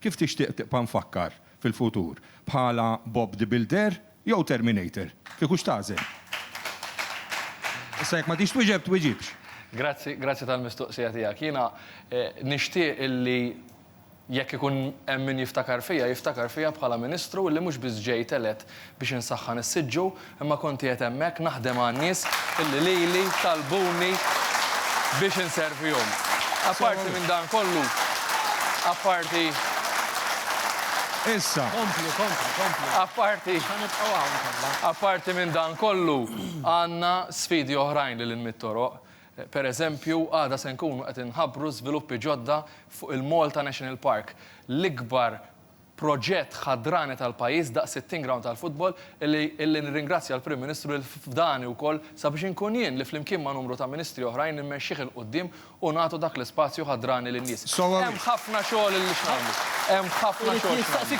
Kif tixtieq tibqa' mfakkar fil-futur? Bħala Bob the Builder jew Terminator? Kieku x'tagħżel? Issa jekk ma tix twieġeb, twiġibx. Grazzi, grazzi tal-mistoqsija tiegħek. Jiena nixtieq illi jekk ikun hemm min jiftakar fija, jiftakar fija bħala Ministru illi mhux biss ġejt elett biex insaħħan is-siġġu, imma kont qiegħed hemmhekk naħdem għan-nies illi lili talbuni biex inservihom. Apparti minn dan kollu, apparti. Issa. Kompli, kompli, kompli. Apparti. Ħa nibqgħu hawn kollha. Apparti minn dan kollu, għandna sfidi oħrajn lil hinn mit-toroq. Per eżempju, għada se nkunu qed inħabbru żviluppi ġodda fuq il-Malta National Park, l-ikbar proġett ħadrani tal-pajjiż daqs 60 ground tal-futbol illi illi nirringrazzja l-Prim Ministru li fdani wkoll sabiex inkun jien li flimkien ma' numru ta' ministri oħrajn immexxih 'il quddiem u nagħtu dak l-ispazju ħadrani lin-nies. Hemm ħafna xogħol illi x'nagħmlu. Hemm ħafna xogħol x'nagħmlu.